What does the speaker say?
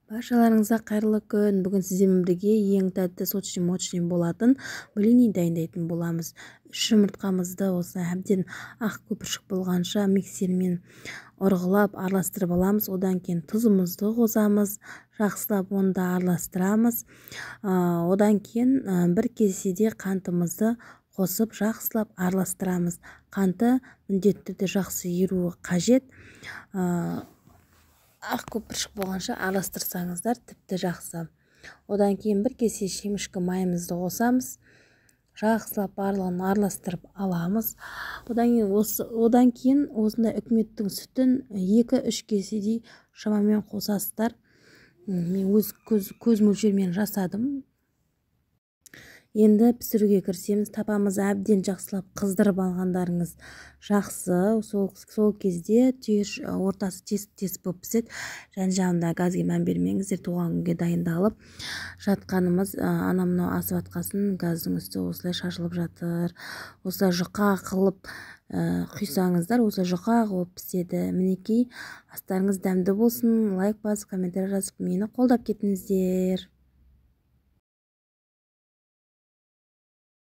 Баршаларыңызға қайырлы күн. Бүгін сіздермен бірге ең тәтті сочный-мочный болатын блины дайындайтын боламыз. 3 жұмыртқамызды осы әбден ақ көпіршік болғанша миксермен ұрғылап араластырып аламыз. Одан кейін тұзымызды қосамыз, жақсылап оны да араластырамыз. Одан кейін бір кеседе қантымызды қосып жақсылап араластырамыз. Қанты міндетті түрде жақсы еруі қажет. Ақ көпіршік болғанша араластырсаңыздар тіпті жақсы. Одан кейін бір кесе шемішкі майымызды қосамыз. Жақсылап барлығын араластырып аламыз. Одан кейін осындай үкіметтің сүтін 2-3 кеседей шамамен қосасыздар. Мен өз көз мөлшерімен жасадым. Енді пісіруге кірісеміз. Табамызды әбден жақсылап қыздырып алғандарыңыз жақсы. Сол кезде түйір ортасы тесік-тесік болып піседі. Жан-жағында газге мән бермеңіздер. Туған күнге дайындалып жатқанымыз, анау мынау асып жатқасын газдың үсті осылай шашылып жатыр. Осылай жұқа қылып құйсаңыздар, осылай жұқа болып піседі. Мінекей, астарыңыз дәмді болсын. Лайк басып, комментарий жазып, мені қолдап кетіңіздер.